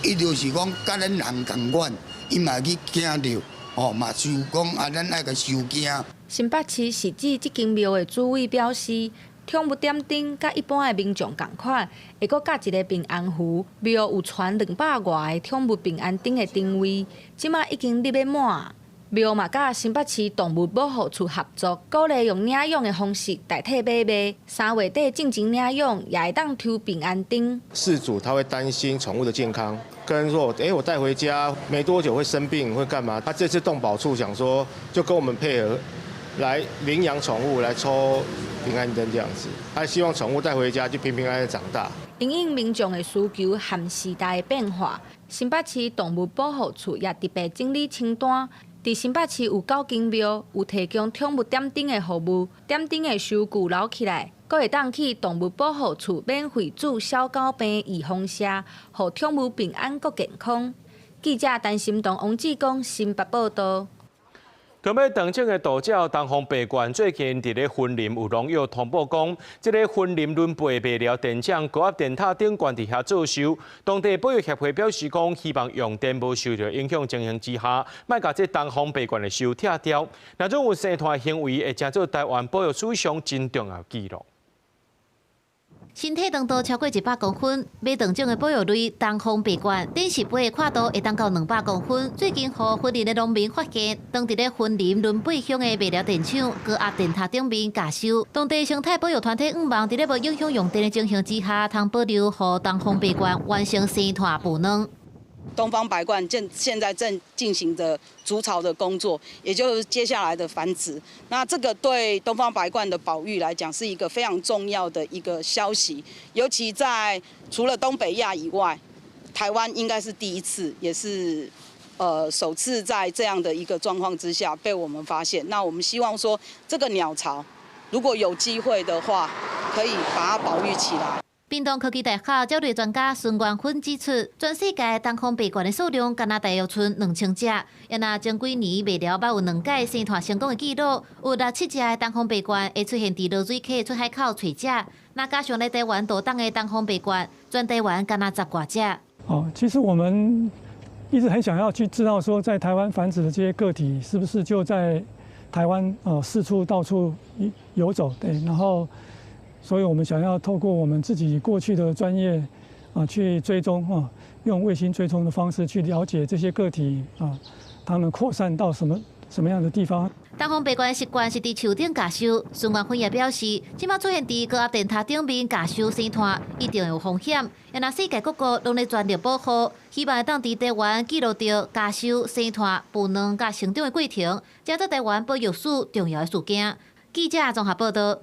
伊就是講佮咱人仝款，伊嘛去驚著，哦，嘛就講啊，咱愛共受驚。新北市市指這間廟的主委表示，寵物點燈佮一般的民眾仝款，會閣加一个平安符。廟有傳200外个寵物平安燈的燈位，這馬已經立欲滿。廟嘛佮新北市動物保護處合作，鼓勵用領養的方式代替買賣。3月底進前領養，也會當抽平安燈。飼主他會擔心寵物的健康，跟說，欸，我帶回家沒多久會生病，會幹嘛？他這次動保處想說，就跟我們配合，來領養寵物來抽平安燈這樣子，他希望寵物帶回家就平平安安長大。因應民眾的需求和時代的變化，新北市動物保護處也特別整理清單。佇新北市有九間廟有提供寵物點燈的服務，點燈的收據留起來，閣會當去動物保護處免費注小狗病預防射，予寵物平安閣健康。記者陳心彤、王志剛新北報道。今欲當種的渡鳥東方白鸛最近佇咧雲林有農友通報講，這个雲林崙背麥寮電廠高壓電塔頂懸佇遐作岫。當地保育協會表示講，希望用電無受著影響情形之下，莫共這東方白鸛的岫拆掉。若種有生湠行為，會成做台灣保育史上真重要記錄。身體長度超過100公分，欲斷種的保育類東方白鸛，頂時飛的闊度會當到200公分。最近，予雲林的農民發現，當佇咧雲林崙背鄉的麥寮電廠高壓電塔頂面架岫，當地生態保育團體向望佇咧無影響用電的情形之下，通保留予東方白鸛完成生湠孵卵。東方白鸛現在正進行着築巢的工作，也就是接下來的繁殖。那這個對東方白鸛的保育來講，是一個非常重要的一個消息。尤其在除了東北亞以外，台灣應該是第一次，也是首次在這樣的一個狀況之下被我們發現。那我們希望說，這個鳥巢如果有機會的話，可以把它保育起來。屏東科技大學鳥類專家孫元芬指出，全世界東方白鸛的數量敢若大約賰2000隻，也若前幾年麥寮捌有兩屆生湠成功的紀錄，有六七隻的東方白鸛會出現佇濁水溪出海口揣食。若加上來台灣渡冬的東方白鸛，全台灣敢若10外隻。哦，其實我們一直很想要去知道說，在台灣繁殖的這些個體是不是就在台灣哦四處到處遊走？對，然後。所以我們想要透過我們自己過去的專業啊，去追蹤啊，用衛星追蹤的方式去了解這些個體啊，它們擴散到什麼什麼樣的地方。東方白鸛習慣是佇樹頂架岫，孫元芬也表示，這馬出現佇高壓電塔頂面架岫生湠，一定有風險。若世界各國攏咧全力保護，希望會當佇台灣記錄著架岫生湠、孵卵佮成長的過程，成做台灣保育史重要的事件。記者綜合報道。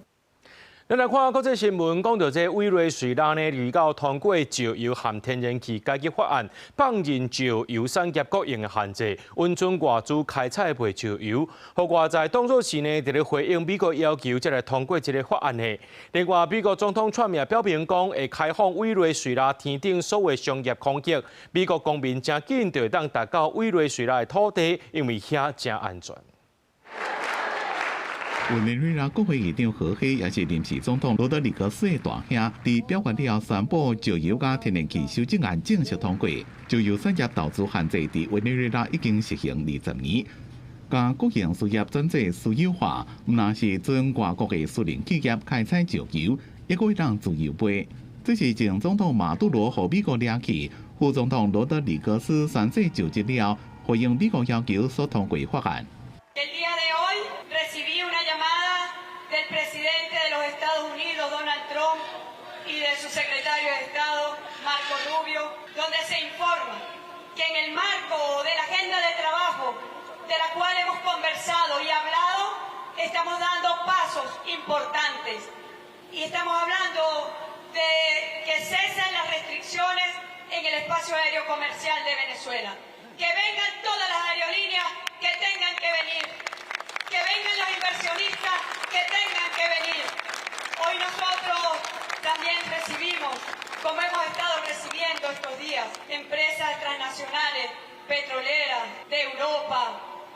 咱來看國際新聞，講著這委內瑞拉呢，預告通過石油和天然氣改革法案，放任石油產業國營的限制，允准外資開採賣石油，予外界當作是呢，佇咧回應美國要求，才來通過這个法案的。另外，美國總統川普也表明講，會開放委內瑞拉天頂所有商業空域，美國公民誠緊就會當達到委內瑞拉的土地，因為遐誠安全。委內瑞拉國會議長何黑也是臨時總統羅德里格斯的大兄，佇表決了後宣布，石油佮天然氣修正案正式通過。石油產業投資限制佇委內瑞拉已經實行20年，將國營事業轉做私有化，毋但是准外國的私人企業開採石油，抑閣會當自由賣。這是前總統馬杜羅予美國掠去，副總統羅德里格斯宣誓就職了，回應美國要求所通過法案。 Del presidente de los Estados Unidos, Donald Trump, y de su secretario de Estado, Marco Rubio, donde se informa que en el marco de la agenda de trabajo de la cual hemos conversado y hablado, estamos dando pasos importantes. Y estamos hablando de que cesen las restricciones En el espacio aéreo comercial de Venezuela. Que vengan todas las aerolíneas que tengan que venir. Que vengan los inversionistas que tengan que venir. Hoy nosotros también recibimos, como hemos estado recibiendo estos días, empresas transnacionales, petroleras de Europa,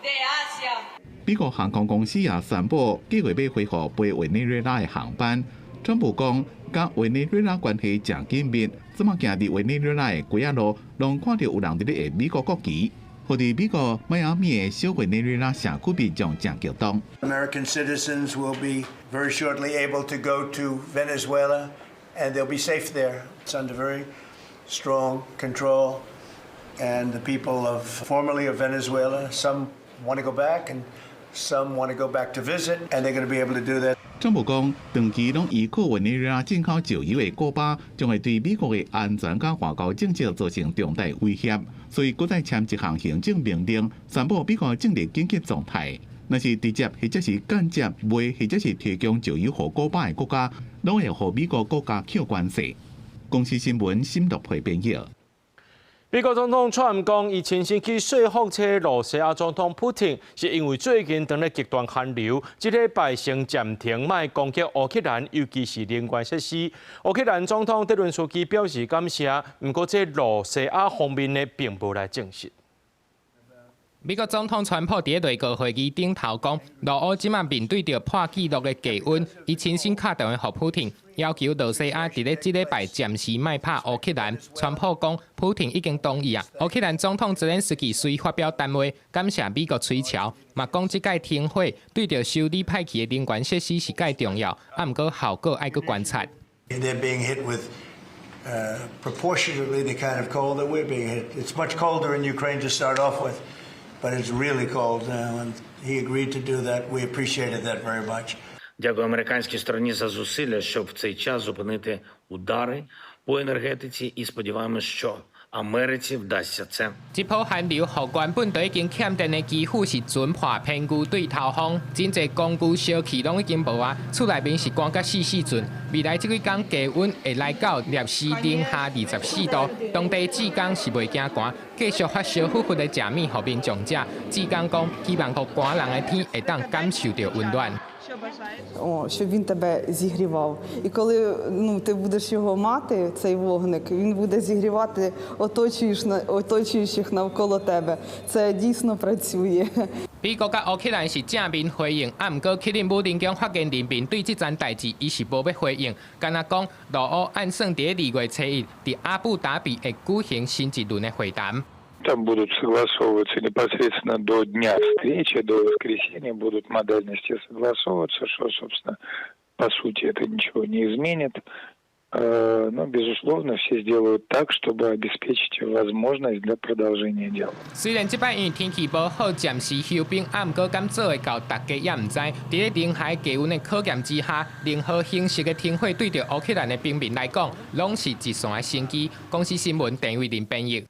de Asia. 美國航空公司也宣布計劃欲恢復飛委內瑞拉的航班。川普講，佮委內瑞拉關係誠緊密，這馬行佇委內瑞拉的街仔路，攏看著有人佇咧下美國國旗。予佇美國邁阿密的小委內瑞拉社區民眾誠激動。 American citizens will be very shortly able to go to Venezuela, and they'll be safe there. It's under very strong control, and the people of formerly of Venezuela, some want to go back, and some want to go back to visit, and they're going to be able to do that. 川普講，長期攏依靠委內瑞拉進口石油的古巴，將會對美國的安全佮外交政策造成重大威脅，所以閣再簽一項行政命令，宣布美國進入緊急狀態。若是直接或者是間接賣或者是提供石油予古巴的國家，攏會予美國國家扣關稅。公視新聞沈樂培編譯。美國總統川普講，伊親身去說服這羅西亞總統普廷，是因為最近當咧極端寒流，這禮拜先暫停莫攻擊烏克蘭，尤其是能源設施。烏克蘭總統澤倫斯基表示感謝，毋過這羅西亞方面呢並無來證實。美國總統川普佇內閣會議頂頭講，俄烏這馬面對著破紀錄的低溫，伊親身敲電話予普廷，要求羅西亞佇咧這禮拜暫時莫拍烏克蘭。川普講，普廷已經同意啊。烏克蘭總統澤連斯基隨發表談話，感謝美國催促，嘛講這擺停火對著修理歹去的能源設施是蓋重要，啊，毋過效果愛閣觀察。 They're being hit with proportionately the kind of cold that we're being hit. It's much colder in Ukraine to start off with, but it's really cold now, and he agreed to do that. We appreciated that very much. Дякую американській стороні за зусилля, щоб в цей час зупинити удари по енергетиці, і сподіваємось, що Америці вдасться це. 這波寒流，予原本就已經欠電的基輔是全破偏牛對頭風，真濟工具燒氣攏已經無啊，厝內面是寒甲死死陣。未來這幾工低溫會來到攝氏零下24度，當地志工是袂驚寒，繼續發燒乎乎的食物予民眾食。志工講，希望予寒人的天會當感受著溫暖。 О, щоб він тебе зігрівав. І коли, ну, ти будеш його мати, цей вогник, він буде зігрівати оточуючих навколо тебе. Це дійсно працює. 美國佮烏克蘭是正面回應，啊，毋過克里姆林宮發言人面對這樁代誌，伊是無欲回應。敢若講，俄烏按算佇2月初1佇阿布達比會舉行新一輪的會談。 Там будут согласовываться непосредственно до дня встречи, до воскресенья будут модальности согласовываться, что, собственно, по сути это ничего не изменит. Но, безусловно, все сделают так, чтобы обеспечить возможность для продолжения дела. 雖然這擺因為天氣無好，暫時休兵，啊，毋過敢做會到，大家也毋知。佇咧零下低溫的考驗之下，任何形式的停火對著烏克蘭的平民來講，攏是一線的生機。公視新聞鄭偉林編譯。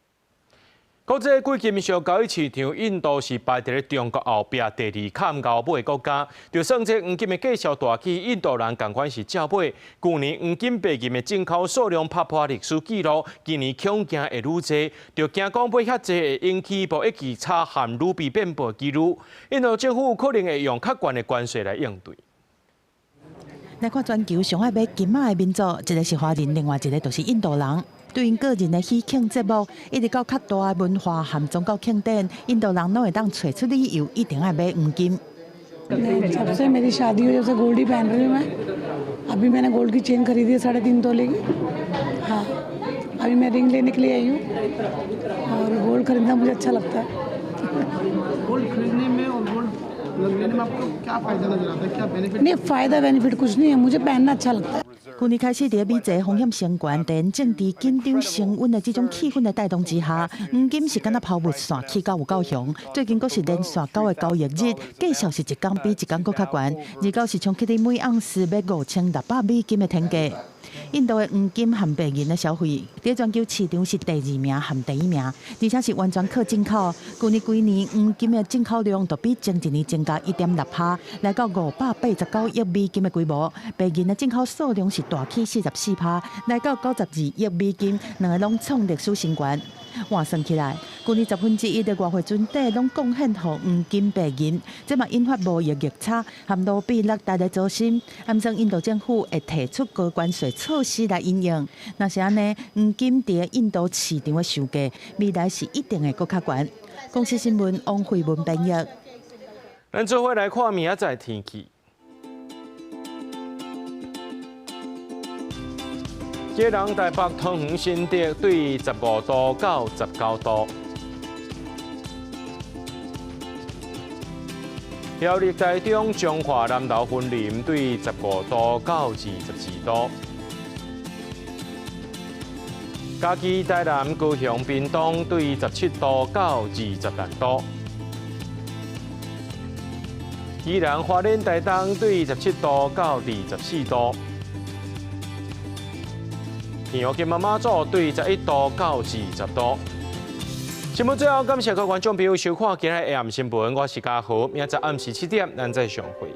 國際貴金屬交易市場，印度是排佇咧中國後壁第二較𠢕買的國家。就算這黃金的價數大起，印度人仝款是照買。舊年黃金、白銀的進口數量拍破歷史紀錄，今年恐驚會愈濟，就驚講買遐濟會引起貿易逆差和盧比變薄幾率。印度政府可能會用較懸的關稅來應對。來看全球上愛買金仔的民族，一个是華人，另外一个就是印度人。對𪜶個人的喜慶節目，一直到較大的文化和宗教慶典，印度人攏會當揣出理由，一定愛買黃金。 जब से मेरी शादी हुई जब से गोल्ड ही पहन रही हूँ मैं। अभी मैंने गोल्ड की चेन खरीदी है 3.5 तोले की। हाँ, अभी मैं रिंग लेने के लिए आई हूँ और गोल्ड खरीदना मुझे अच्छा लगता है। गोल्ड खरीदने में और गोल्ड लेने में आपको क्या फायदा नजर आता है? क्या बेनिफिट? नहीं, फायदा बेनिफिट कुछ नहीं है, मुझे पहनना अच्छा लगता है। 去年開始，佇美債風險升懸、地緣政治緊張升溫的這種氣氛的帶動之下，黃金是敢若拋物線起到有夠雄。最近閣是連續九个交易日，價數是一工比一工閣較懸。29是衝擊佇每盎司欲5600美金的天價。印度的黃金和白銀的消費，佇全球市場是第二名和第一名，而且是完全靠進口。舊年規年黃金的進口量就比前一年增加1.6%，來到589億美金的規模。白銀的進口數量是大起44%，來到92億美金，兩个攏創歷史新高。換算起來，舊年1/10的外匯存底攏貢獻予黃金、白銀，這嘛引發貿易逆差和盧比落台來糟心。暗算印度政府會提出高關稅措施來因應。若是按呢，黃金佇印度市場的售價，未來是一定會閣較懸。公視新聞王慧文編譯。咱做伙來看明仔載天氣。基隆、台北、桃園、新竹對15度到19度。苗栗、台中、彰化、南投、雲林對15度到22度。嘉義、台南、高雄、屏東對17度到26度。宜蘭、花蓮、台東對17度到24度。屏東金門馬祖對11度到20度。新聞最後，感謝各位觀眾朋友收看今日 AM 新聞，我是嘉豪，明仔載暗時7點，咱再相會。